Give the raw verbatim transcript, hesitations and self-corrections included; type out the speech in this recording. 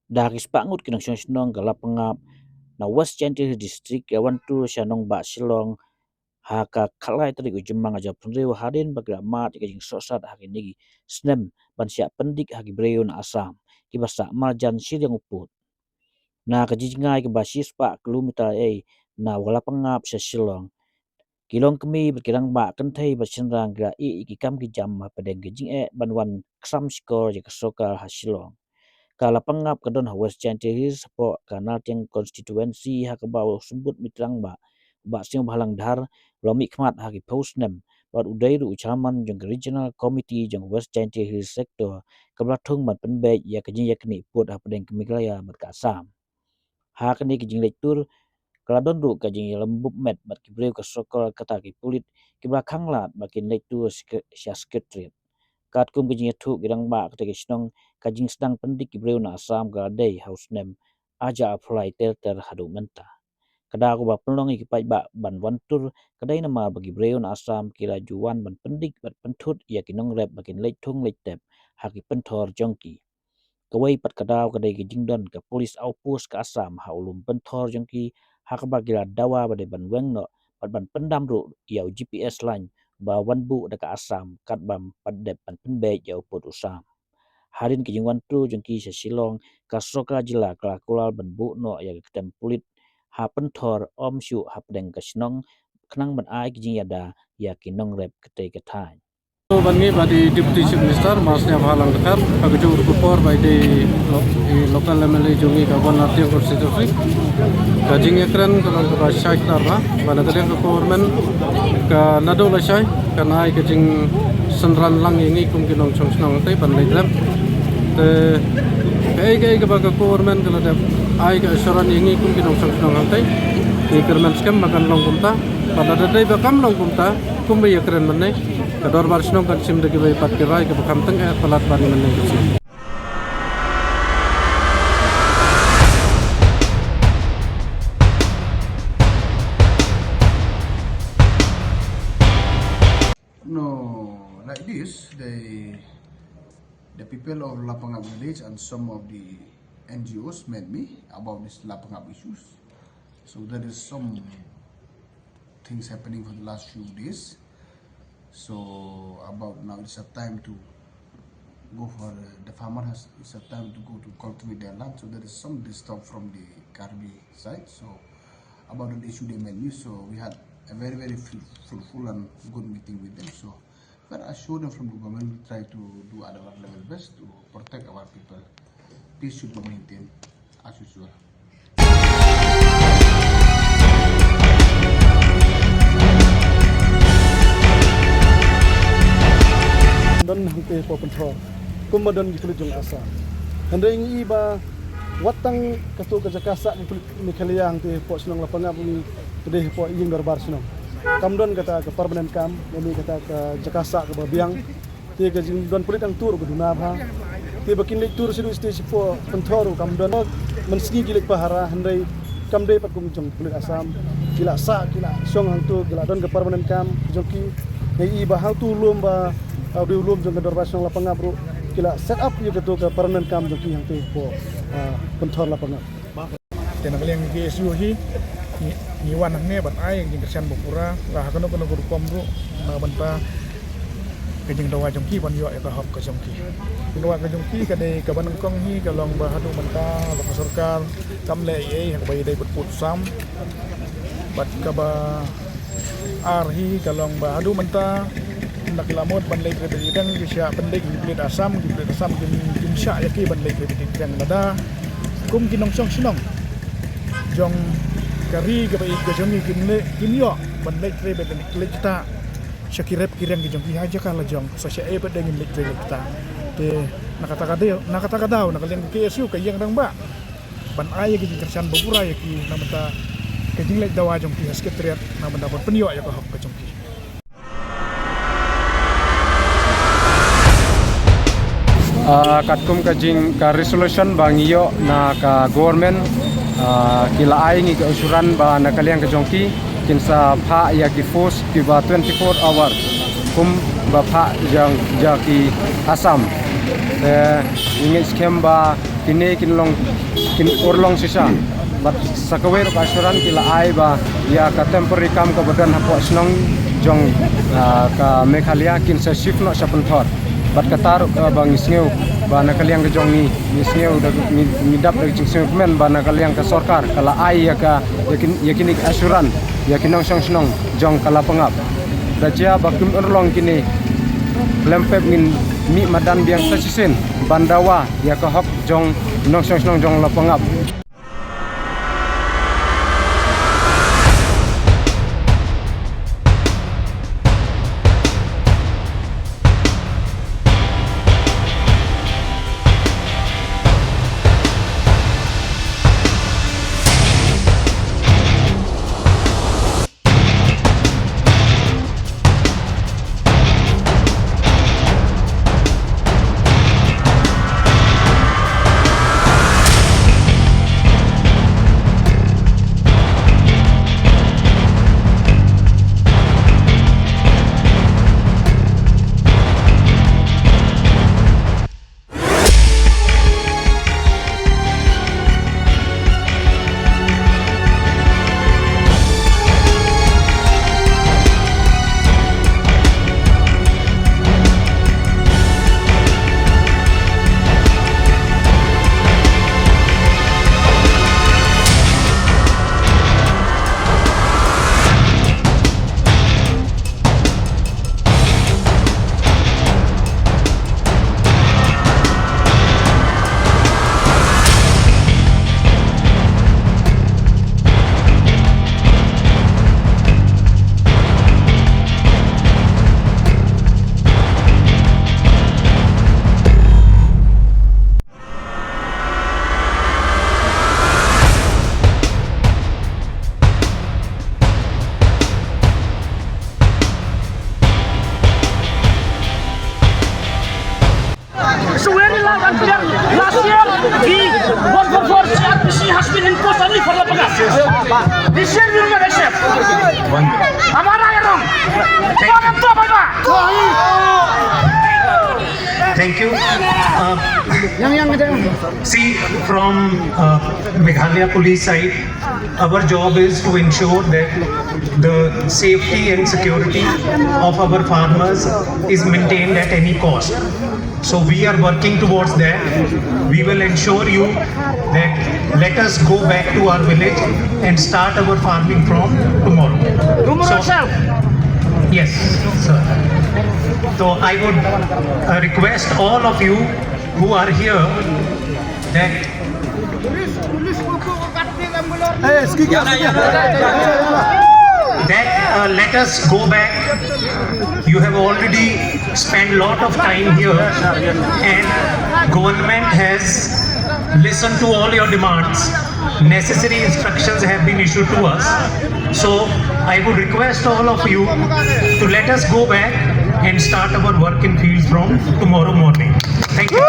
Da ki spah ngut ki nongshong shnong ka Lapangap na West Jaintia Hills District ki wan tur sha nongbah Shillong ha ka khatlai tarik u Jymmang ar hajar arphew hynriew hadien ba ki la mad ïa ka jingsohsat ha kine ki snem ban shah pyndik ha ki briew na Assam kiba sah marjan shiliang u pud. Na ka jingjngai kaba shispah kilometer ei na Lapangap sha Shillong, ki longkmie bad ki rangbah kynthei bad shynrang ki la ïeh ïa ki kam ki jam hapdeng ka jingeh ban wan ksam shkor ïa ka sorkar ha Shillong. Ka Lapangap ka don ha West Jaintia Hills hapoh ka Nartiang constituency ha kaba u symbud mitrang ba Bah Sniawbhalang Dhar u la mihkhmat ha ki phew snem bad u dei ruh u chairman jong ka Regional Committee jong West Jaintia Hills Sector kaba la thung ban pynbeit ïa ka jingïaknieh pud hapdeng ka Meghalaya bad ka Assam. Ha kane ka jingleit tur ka la don ruh ka jingïalymbup met bad ki briew ka sorkar kata ki pulit kiba la khanglad ba kin leit tur sha Secretariat. Katkum ka jingïathuh ki rangbah kata ka shnong, ka jingsdang pyndik ki briew na Assam ka la dei ha u snem ar hajar arphew lai ter ter haduh mynta. Ka daw kaba pynlong ïa ki paidbah ban wan tur ka dei namar ba ki briew na Assam ki la ju wan ban pyndik bad pynthut ïa ki nongrep ba kin leit thung leit tep ha ki pynthor jong ki. Kawei pat ka daw ka dei ka jingdon ka police outpost ka Assam ha u lum pynthor jong ki ha kaba ki la dawa ba dei ban weng noh bad ban pyndam ruh ïa u G P S line ba wan buh da ka Assam katba ym pat dep ban pynbeit ïa u pud u sam. Hadien ka jingwan tur jong ki sha Shillong, ka sorkar jylla ka la kular ban buh noh ïa ka ktem pulit ha pynthor ym shuh hapdeng ka shnong khnang ban ai ka jingïada ïa ki nongrep katei ka thaiñ. Ban ngi ba dei Deputy Chief Minister Bah Sniawbhalang Dhar, ha kajuh ka por ba dei lo-, i local M L A jong ngi ka Nartiang constituency. Ka jingïakren ka long kaba shai kdar bha, ba na ka liang ka government ka naduh lashai kan ai ka jingsynran lang ïa ngi kum ki nongshong shnong hangtei ban leit rep. Te kaei kaei kaba ka government ka la dep ai ka assurance ïa ngi kum ki nongshong shnong hangtei, ngi kyrmen skhem ba kan long kumta. Bad lada dei ba kam long kumta, kumba ïakren mynne, ka dorbar shnong kan shim da kiwei pat ki rai kaba kham tyngeh palat ban mynne ka sngi. No, like this, the, the people of Lapangap village and some of the N G Os met me about this Lapangap issues. So there is some things happening for the last few days. So about now, it's a time to go for, uh, the farmer has, it's a time to go to cultivate their land. So there is some disturb from the Karbi side. So about that issue they met me. So we had a very, very fruit-, fruitful and good meeting with them. So, but I assure them from the government, we try to do at our level best to protect our people. Peace should be maintained as usual. Don hangtei hapoh pynthor kumba don ki pulit jong Assam. Hynrei ngi i ba wat tang kato ka jaka sah ki pulit Meghalaya hangtei hapoh shnong Lapangap ngi, ka dei hapoh ïing dorbar shnong. Kam don kata ka permanent camp, lane kata ka jaka sah kaba biang. Te ka jingdon pulit hangto ruh ka duna bha. Te ba kin leit tur sha dei stage four pynthor ruh kam don. Mynsngi ki leit pahara hynrei kam dei pat kum jong pulit Assam. Ki la sah, ki la shong hangto, ki la don ka permanent camp jong ki. Ngi i ba hangto u lum ba, ah, u dei u lum jong ka dorbar shnong Lapangap ruh ki la set up ïa kato ka permanent camp jong ki hangtei hapoh, ah, pynthor Lapangap. Te na ka liang K S U hi, ngi, ngi wan hangne ban ai ka jingkyrshan ba pura, la ha kano kano ka rukom ruh, na ka bynta ka jingdawa jong ki ban ïoh ïa ka hok ka jong ki. Jingdawa ka jong ki ka dei kaba nyngkong hi ka long ba haduh mynta la ka sorkar kam leh ei ei ha kaba ïadei bad pud sam. Bad kaba ar hi ka long ba haduh mynta na ki la mut ban leit ri bad ri dang ki shah pynleit ki pulit Assam, ki pulit Assam kim, kim shah ïa ki ban leit ri bad ri dang lada kum ki nongshong shnong jong ka ri kaba ïeit ka jong ngi kim leh, kim ïoh ban leit ri bad leit kita sha ki rep ki riang ki jong ki ha jaka la jong, sa sha ei bad dang ngin leit ri leit kita. Te na kata ka daw, na kata ka daw na ka liang K S U ka ïeng rangbah ban ai ïa ka jingkyrshan ba pura ïa ki na ka bynta ka jingleit dawa jong ki ha Secretariat na ka bynta ban pynïoh ïa ka hok ka jong ki. Ah, katkum ka jing, ka resolution ba ngi ïoh na ka government, ah, ki la ai ngi ka assurance ba na ka liang ka jong ki kin sa phah ïa ki force kiba twenty-four hour kumba phah jong, jong ki Assam. Te ngi ngeit skhem ba Kine kin long, kin urlong shisha. Bad sa kawei ruh ka assurance ki la ai ba ïa ka temporary camp kaba don hapoh shnong jong, ah, ka Meghalaya kin sa shift noh sha Pynthor. Bad kata ruh kaba ngi sngew ba na ka liang ka jong ngi, ngi sngew da, ngi, ngi dap da ka jingsngewkmen ba na ka liang ka sorkar ka la ai ïa ka, ïa kin, ïa kine ki assurance ïa ki nongshong shnong jong ka Lapangap. Da jia ba kim urlong kine, khlem pep ngin mih madan biang sa shisien ban dawa ïa ka hok jong nongshong shnong jong Lapangap. It's a very loud and clear. Last year, the one four four C R P C has been imposed only for Lapangap. This year we will not accept. Am I right or wrong? Thank you. Thank you. Uh, see, from uh, Meghalaya police side, our job is to ensure that the safety and security of our farmers is maintained at any cost. So we are working towards that. We will ensure you that let us go back to our village and start our farming from tomorrow. Tomorrow itself? Yes, sir. So I would uh, request all of you who are here that that uh, let us go back. You have already spent a lot of time here, and government has listened to all your demands. Necessary instructions have been issued to us. So I would request all of you to let us go back and start our work in fields from tomorrow morning. Thank you.